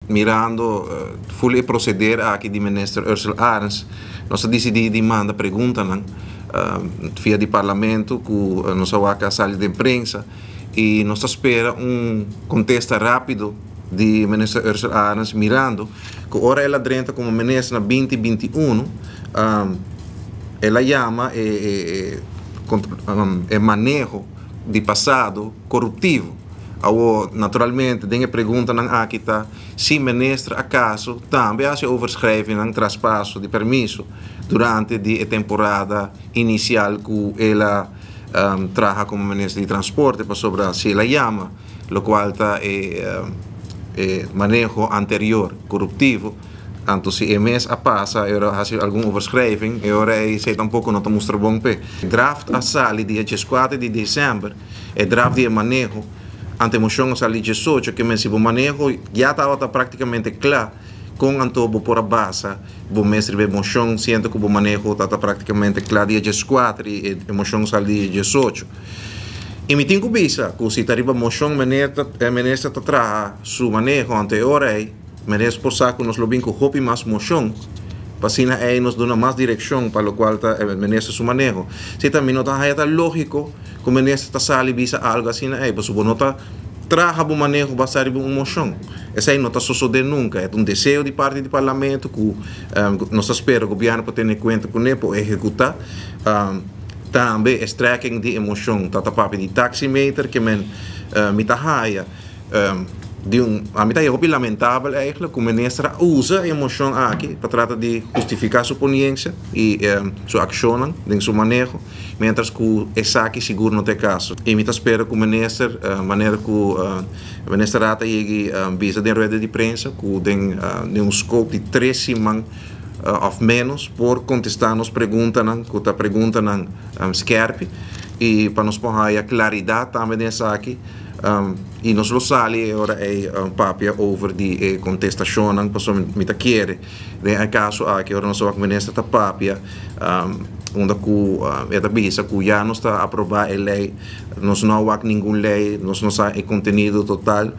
Mirando full e proceder aki di Minister Ursell Arends, nos a dicidi di manda preguntanan via di Parlamento cu nos a wak a sali den prensa y nos ta spera un contesta rapido di Minister Ursell Arends, mirando cu ora el a drenta como minister na 2021, el a yama e maneho di pasado coruptivo. Awo, naturalmente, den e preguntanan aki ta si minister acaso tambe a haci overschrijving, traspaso di permiso durante di e temporada inicial cu el a traha como minister di Transporte, pasobra si el a yama locual ta e maneho anterior coruptivo, anto si e mes a pasa, el a haci algun overschrijving, e ora esey tampoco no ta mustra bon p'e. Draft a sali dia 4 di december, e draft di maneho, anto e mocion a sali 18, kiermen si e maneho ya tabata practicamente cla, con anto bo por a basa bo mes riba mocion, siendo cu e maneho ta practicamente cla dia 4 y e mocion a sali dia 18. Y mi tin cu bisa cu si ta riba mocion minister ta traha su maneho, anto e ora ey minister por sa cu nos lo bin cu hopi mas mocion pa asina ey nos duna mas direccion pa locual ta minister su maneho. Si tambe no ta ta logico cu minister ta sali bisa algo asina ey, pasobra no ta traha bo maneho basa riba un mocion. Esey no ta sucede nunca. E un deseo di parti di Parlamento cu nos ta spera gobierno pa tene cuenta cu ne pa ehecuta. Tambe strekking di e mocion ta papia di taximeter, kiermen mi ta haya di un ami ta hopi lamentabel eigenlijk cu minister a usa e mocion aki pa trata di hustifica su ponencia y su accion den su maneho, mientras cu esaki sigur no ta e caso. Y mi ta spera cu minister, manera cu minister a yega bisa den rueda di prensa, cu den un scope di 3 siman of menos por contesta nos preguntanan, cu ta preguntanan skerpi y pa nos por claridad tambe den esaki. Y nos lo sali ora e papia over di contestacion, pasobra mi ta kere den e caso aki, ora nos minister ta papia unda cu e ta bisa cu ya nos ta aproba e ley, nos no a wak ningun ley, nos no sa e contenido total.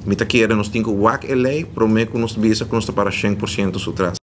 Mi ta kere nos tin cu wak e ley prome cu nos bisa cu nos ta para 100% su tras.